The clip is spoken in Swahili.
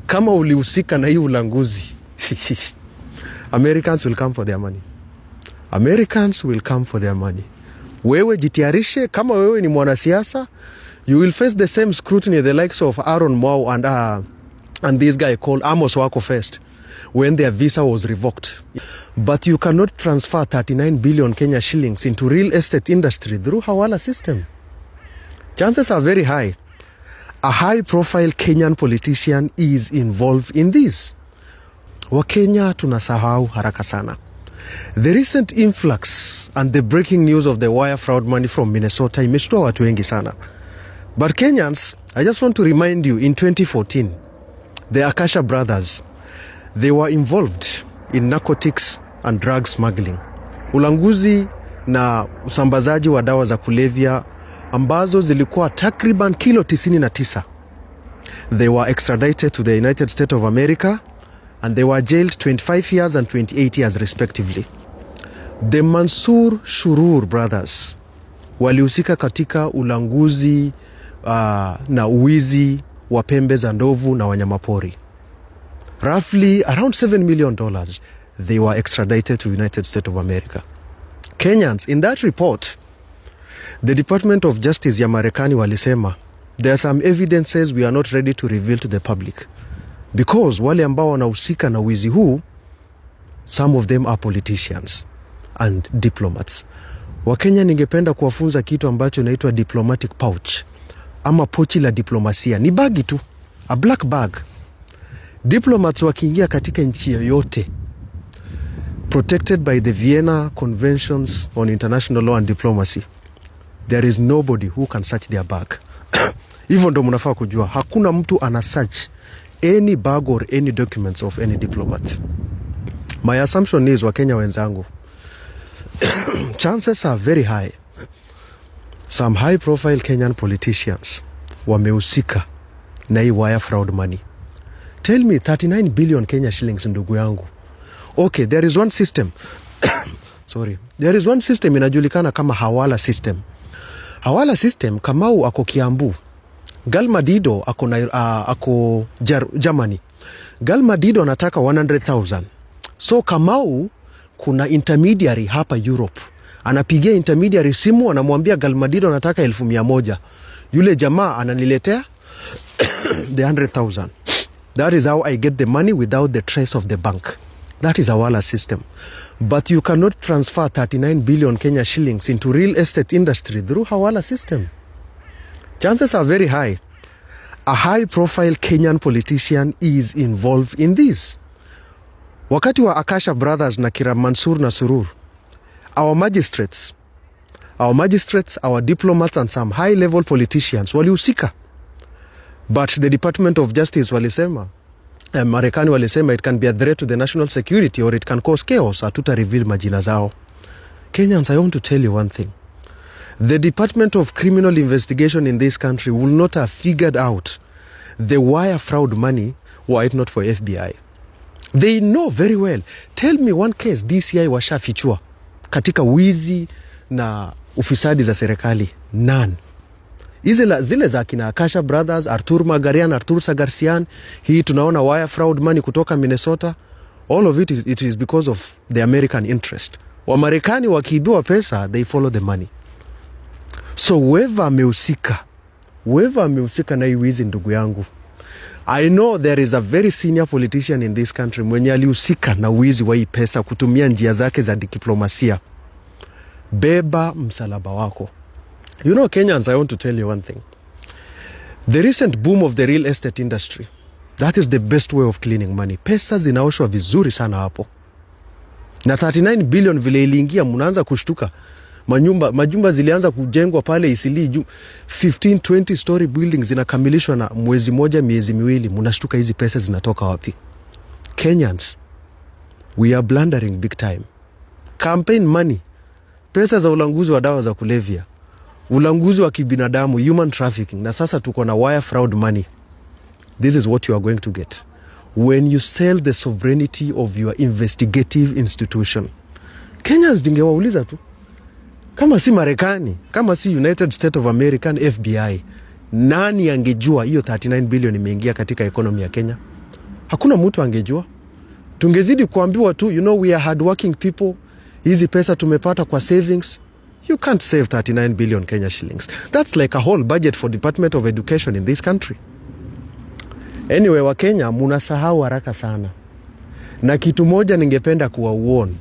Kama ulihusika na hii ulanguzi, Americans will come for their money. Americans will come for their money. Wewe jitayarishe, kama wewe ni mwanasiasa, you will face the same scrutiny the likes of Aaron Mwau and this guy called Amos Wako first when their visa was revoked. But you cannot transfer 39 billion Kenya shillings into real estate industry through Hawala system. Chances are very high a high profile Kenyan politician is involved in this. Wakenya tunasahau haraka sana. The recent influx and the breaking news of the wire fraud money from Minnesota imeshtua watu wengi sana. But Kenyans, I just want to remind you, in 2014, the Akasha brothers, they were involved in narcotics and drug smuggling. Ulanguzi na usambazaji wa dawa za kulevya ambazo zilikuwa takriban kilo 99. They were extradited to the United States of America and they were jailed 25 years and 28 years respectively. The Mansur Shurur brothers walihusika katika ulanguzi na uwizi wa pembe za ndovu na wanyamapori. Roughly around $7 million, they were extradited to United States of America. Kenyans, in that report, the Department of Justice ya Marekani walisema there are some evidences we are not ready to reveal to the public because wale ambao wanahusika na wizi huu, some of them are politicians and diplomats. Wakenya, ningependa kuwafunza kitu ambacho inaitwa diplomatic pouch ama pochi la diplomasia. Ni bagi tu, a black bag. Diplomats wakiingia katika nchi yoyote protected by the Vienna Conventions on International Law and Diplomacy, there is nobody who can search their bag. Hivyo ndo mnafaa kujua, hakuna mtu ana search any bag or any documents of any diplomat. My assumption is, Wakenya wenzangu, chances are very high some high profile Kenyan politicians wamehusika na hii wire fraud money. Tell me, 39 billion Kenya shillings, ndugu yangu. Okay, there is one system, sorry, there is one system inajulikana kama Hawala system. Hawala system, Kamau ako Kiambu, Galmadido ako Germany. Galmadido anataka 100,000. So Kamau, kuna intermediary hapa Europe, anapigia intermediary simu, anamwambia Galmadido anataka 100,000. Yule jamaa ananiletea the 100,000. That is how I get the money without the trace of the bank. That is Hawala system. But you cannot transfer 39 billion Kenya shillings into real estate industry through Hawala system. Chances are very high a high profile Kenyan politician is involved in this. Wakati wa Akasha brothers na kina Mansur na Surur, our magistrates, our diplomats and some high level politicians walihusika. But the Department of Justice walisema, Marekani walisema it can be a threat to the national security or it can cause chaos, hatuta reveal majina zao. Kenyans, I want to tell you one thing. The Department of Criminal Investigation in this country will not have figured out the wire fraud money were it not for FBI. They know very well. Tell me one case DCI washafichua katika wizi na ufisadi za serikali. None. Hizi zile za kina Akasha Brothers, Arthur Magarian, Arthur Sagarsian, hii tunaona wire fraud money kutoka Minnesota. All of it is because of the American interest. Wamarekani wakiibiwa pesa, they follow the money. So whoever amehusika na hii wizi, ndugu yangu, I know there is a very senior politician in this country mwenye alihusika na wizi wa hii pesa kutumia njia zake za diplomasia. Beba msalaba wako. You know, Kenyans, I want to tell you one thing. The recent boom of the real estate industry, that is the best way of cleaning money. Pesa zinaoshwa vizuri sana hapo. Na 39 billion vile iliingia, mnaanza kushtuka. Majumba zilianza kujengwa pale Eastleigh juu, 15 20 story buildings zinakamilishwa na mwezi moja, miezi miwili. Mnashtuka hizi pesa zinatoka wapi? Kenyans, we are blundering big time. Campaign money, pesa za ulanguzi wa dawa za kulevya, ulanguzi wa kibinadamu, human trafficking, na sasa tuko na wire fraud money. This is what you are going to get when you sell the sovereignty of your investigative institution. Kenyans, ningewauliza tu, kama si Marekani, kama si United States of America FBI, nani angejua hiyo 39 billion imeingia katika economy ya Kenya? Hakuna mtu angejua. Tungezidi kuambiwa tu, we are hardworking people, hizi pesa tumepata kwa savings. You can't save 39 billion Kenya shillings. That's like a whole budget for Department of Education in this country. Anyway, Wakenya munasahau haraka sana, na kitu moja ningependa kuwa warn.